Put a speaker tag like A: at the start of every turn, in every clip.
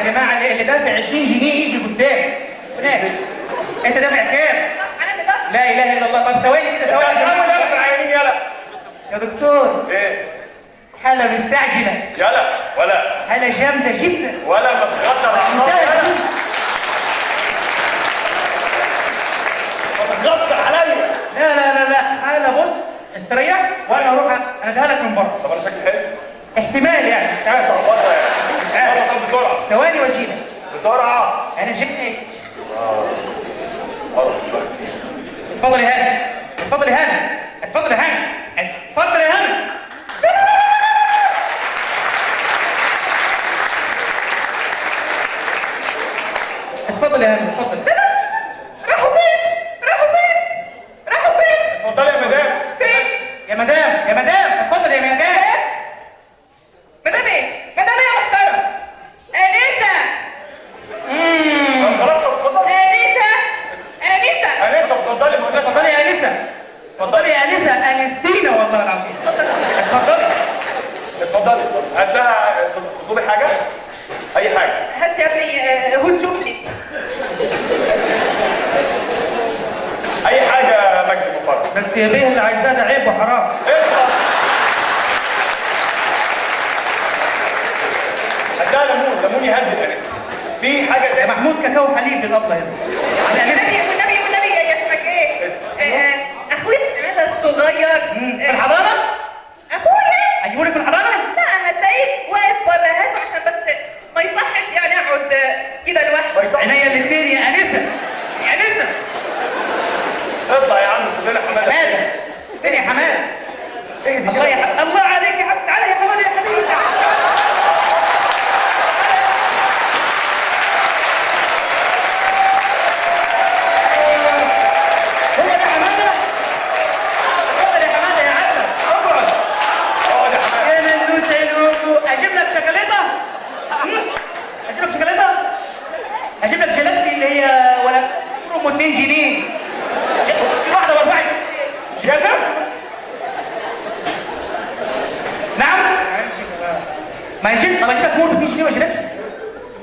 A: يا جماعة، اللي دافع 20 جنيه يجي قدام هناك. انت دافع كام؟
B: انا اللي دافع.
A: لا اله الا الله. طب ثواني كده، ثواني.
C: يلا يلا في العيانين يلا.
A: يا دكتور
C: ايه؟
A: حاله مستعجلة.
C: يلا ولا
A: حاله جامدة جدا.
C: ولا ما تضغطش على
A: منتهى
C: اعصابك.
A: السوء.
C: ما تضغطش عليا.
A: لا لا لا لا، حاله بص استريح وانا هروح انا لك من بره.
C: طب انا شكلي حلو؟
A: احتمال يعني، مش عارف.
C: بره يعني.
A: مش عارف.
C: يلا طب بسرعة.
A: ثواني واجيلك.
C: بسرعة.
A: انا جاي.
C: قرف شوية.
A: اتفضل يا هاني، اتفضل يا هاني، اتفضل يا هاني، اتفضل يا هاني. اتفضل يا هاني، اتفضل.
B: راحوا فين؟ راحوا فين؟ راحوا فين؟
C: اتفضلي يا مدام.
B: فين؟
A: يا مدام، يا مدام، اتفضل يا مدام.
B: مدام ايه؟ مدام ايه يا محترم؟ انسه.
C: طب خلاص، طب اتفضلي.
B: انسه. انسه.
C: انسه اتفضلي، ما قلناش.
A: اتفضلي يا انسه، اتفضلي يا انسه، انستينا والله العظيم. اتفضلي.
C: اتفضلي. هات لها، تطلبي حاجة؟ اي حاجة.
B: هات يا ابني hot chocolate.
C: اي حاجة يا مجدي من بره.
A: بس يا بيه اللي عايزاه ده عيب وحرام.
C: اطلع. هات لها ليمون، ليمون يهدي الانسة. في حاجة
A: يا
C: تانية؟
A: محمود كاكاو حليب للابله هنا. على الانسة.
B: والنبي والنبي والنبي يا اسمك ايه؟ اخويا هذا الصغير.
A: في الحضانة؟
B: اخويا؟
A: اجيبه لك من الحضانة؟
B: لا هتلاقيه واقف بره، هاته عشان بس ما يصحش يعني اقعد كده لوحدي.
C: ما يصحش.
A: عينيا الاثنين يا انسه، يا انسه.
C: اطلع يا عم شوف لنا حمادة.
A: حمادة فين يا حمادة؟
C: اهدي
A: الله يا
C: كده.
A: حمادة، الله عليك يا حمادة، تعالى يا حمادة يا حبيبي، تعالى. هو ده حمادة؟ اتفضل يا حمادة يا عسل، اقعد.
C: اقعد يا حمادة.
A: يا مندوس عينوكو، اجيب لك شوكولاتة؟ اجيب لك شوكولاتة؟ اجيب لك جلاكسي اللي هي ولا ام 2 جنيه؟ في واحدة باربعة
C: جزف؟
A: نعم؟ ما يجيب، طب اجيب لك مور ب 2 جنيه ولا جلاكسي؟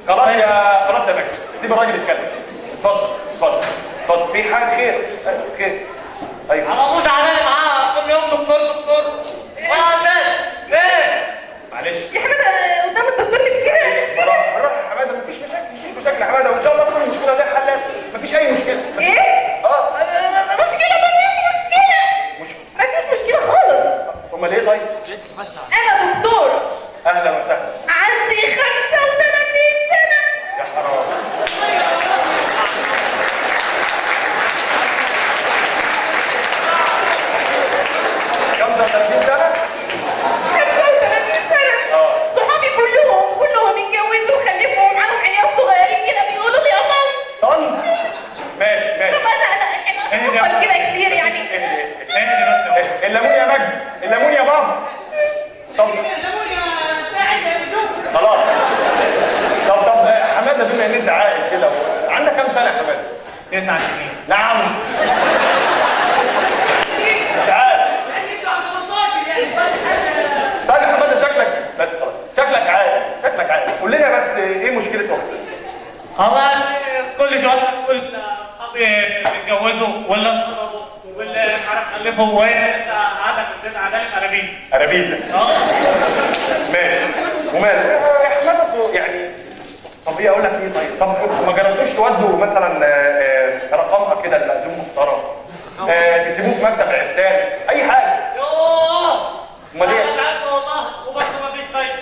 C: خلاص يا خلاص يا مجدي، سيب الراجل يتكلم. اتفضل اتفضل اتفضل. في حاجة؟ خير خير. ايوه.
D: على طول زعلان معاه كل يوم دكتور دكتور. وانا ليه؟
C: معلش
B: يا حمادة قدام الدكتور مش كده، مش كده.
C: بالراحة بالراحة يا حمادة، مفيش مشاكل، مفيش مشاكل يا حمادة، وان شاء الله كل مشكلة لها حل، مفيش اي مشكلة.
B: ايه؟
C: اه
B: مشكلة؟ مفيش مشكلة.
C: مش
B: مفيش مشكلة خالص.
C: امال ايه طيب؟
B: انا دكتور.
C: اهلا وسهلا.
B: عندي 35 سنة.
C: يا حرام. خمسة وثلاثين سنة؟
B: 35 سنة.
C: اه.
B: صحابي كلهم كلهم اتجوزوا وخلفوا ومعاهم عيال صغيرين كده بيقولوا لي يا طنط.
C: طن؟ ماشي ماشي.
B: طب انا احنا بنفكر كده كتير يعني.
C: اهدي
A: اهدي بس.
C: اهدي. الليمون يا مجدي، الليمون يا بابا. طب خلاص. طب حمادة، بما ان انت عاقل كده، عندك كام سنة يا حمادة؟
A: 9 سنين.
C: نعم. مش عارف. طيب يا حمادة شكلك بس خلاص، شكلك عاقل، شكلك عاقل. قول لنا بس ايه مشكلة اختك؟
D: هو كل شوية كل اصحابي بيتجوزوا ولا اتخطبوا ولا مش عارف خلفوا، وهي لسه قاعدة في البيت قاعدة لي قرابيز.
C: قرابيزه.
D: اه
C: ماشي وماله يا حمادة؟ اصل يعني طب ايه اقول لك ايه طيب؟ طب ما جربتوش تودوا مثلا رقمها كده لمأذون محترم؟ تسيبوه في مكتب العرسان، اي حاجة.
D: يوه.
C: امال ايه؟
D: انا تعبت والله وبرضه مفيش فايده.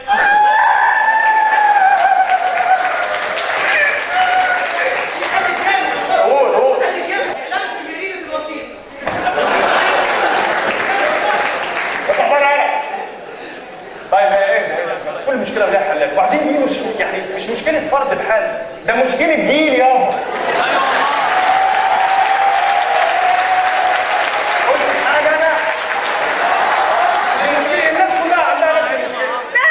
C: قول قول. اطلع بره يلا. طيب ايه إيه، كل مشكلة ليها حلات، وبعدين دي مش يعني مش مشكلة فرد بحاله، ده مشكلة جيل يابا. قلت حاجة انا؟ دي مشكلة الناس كلها عندها نفس المشكلة.
B: لا.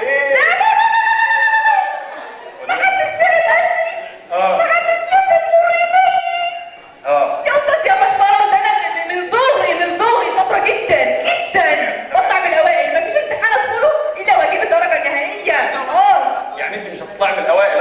C: إيه؟
B: لا لا لا لا، محدش تعب قدي.
C: اه.
B: محدش شاف المر زيي.
C: اه.
B: يا استاذ يا محترم، ده انا من صغري، من صغري شاطرة جدا جدا، بطلع من الاوائل، مفيش امتحان ادخله الا واجيب الدرجة النهائية. اه.
C: يعني انت مش هتطلعي من الاوائل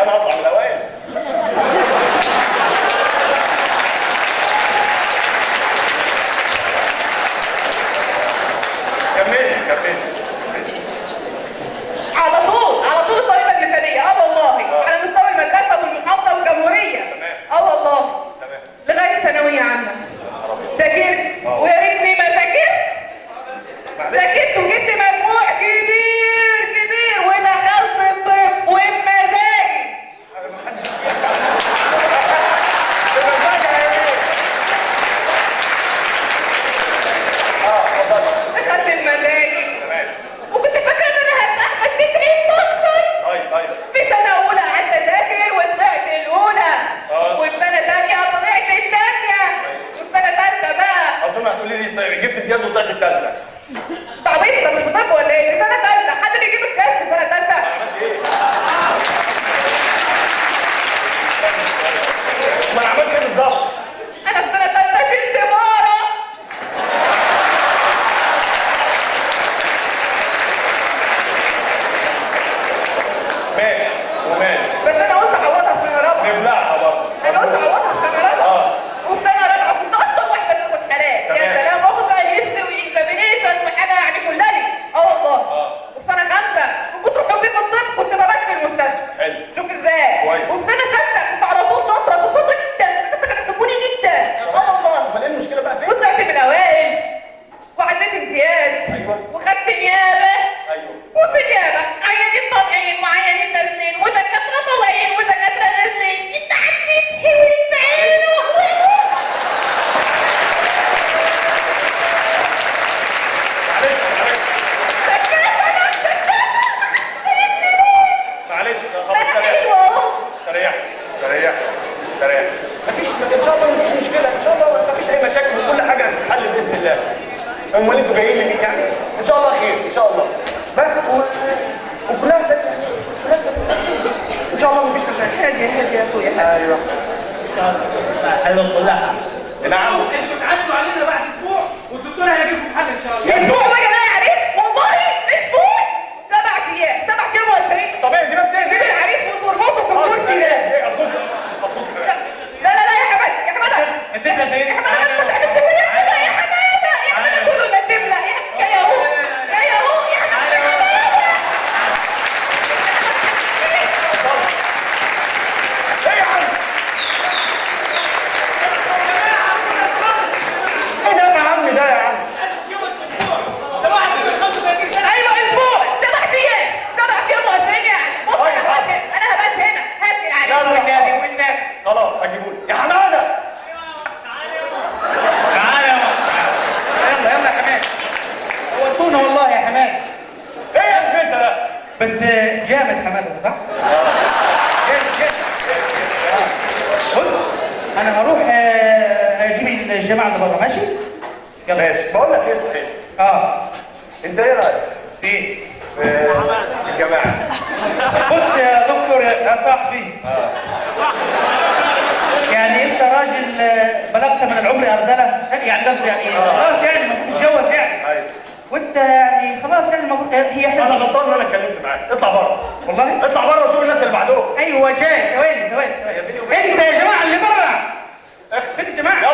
B: بس انا قلت اعوضها في سنة رابعه.
C: نبلعها برضه.
B: انا قلت اعوضها في سنة رابعه. وفي سنة رابعه كنت اشطر واحدة في المسألات. يا سلام، واخد بقى history و examination وحاجه يعني كلها. والله. وفي سنة خمسة من كتر حبي في الطب كنت ببات في المستشفى.
C: حلو.
B: شوف ازاي.
C: كويس.
B: وفي سنة ستة كنت على طول شاطرة، شاطرة جدا، الدكاترة كانوا بيحبوني جدا. والله.
C: امال ايه المشكلة بقى فين؟
B: وطلعت من الاوائل وعديت امتياز.
C: ايوه.
B: وخدت نيابة.
C: ايوه.
B: وفي النيابة عيانين طالعين وعيانين نازلين ودكاترة طالعين ودكاترة نازلين. انت عديت حلو في عينه.
C: معلش معلش.
B: شكاكه، انا شكاكه، شايفني ليه؟
C: معلش.
B: ده انا حلوة اهو.
C: استريح استريح استريح. مفيش ان شاء الله، مفيش مشكلة ان شاء الله، مفيش اي مشاكل وكل حاجة هتتحل باذن الله. امال انتوا جايين لمين يعني؟ ان شاء الله خير ان شاء الله. بس وكلها سليمة، كلها سليمة، بس ان شاء الله مفيش مشاكل.
A: هادي هادي يا اخويا.
C: ايوه
D: حلوة كلها.
C: نعم.
A: انتوا تعدوا علينا بعد اسبوع والدكتور هيجيب لكم حل ان شاء الله.
B: اسبوع ولا يا عريس؟ والله اسبوع، 7 ايام، 7 ايام و40.
C: طب اهدي بس اهدي.
B: جيب العريس وتربطه في الكرسي ده.
C: ايه ارجوك ارجوك.
B: لا لا لا يا حمادة، يا حمادة
D: الدبله فين؟
B: يا حمادة ما تعملش فيا كده يا حمادة، يا حمادة كله الا الدبله. جاي اهو، جاي اهو يا حمادة، يا حمادة.
C: ايه يا عم؟ ايه ده يا عم؟ ده يا عم
A: ده واحد من 35 سنة.
B: ايوه اسبوع، 7 ايام، 7 ايام و40 يعني. بص انا هبات هنا، انا هبات هنا. هات لي العريس والنبي والنبي.
C: خلاص هجيبهولك يا حمادة.
D: تعالى يا
A: يلا يلا يا حماد، نورتونا والله يا حماد.
C: ايه يا البنت ده؟
A: بس جامد حمادة صح؟ جامد جامد. بص انا هروح اجيب الجماعة اللي بره، ماشي؟ يلا
C: ماشي. بقول لك ايه صحيح؟ انت ايه رايك؟
A: في ايه؟
C: في الجماعة.
A: بص يا دكتور يا صاحبي، يعني انت راجل بلغت من العمر ارذله، يعني قصدي يعني خلاص يعني المفروض تتجوز يعني.
C: ايوه.
A: وانت يعني خلاص يعني المفروض هي حلوة.
C: انا غلطان ان انا اتكلمت معاك. اطلع بره.
A: والله
C: اطلع بره وشوف الناس اللي بعدهم.
A: ايوه جاي. ثواني ثواني ثواني. انت يا جماعة اللي بره، فين الجماعة؟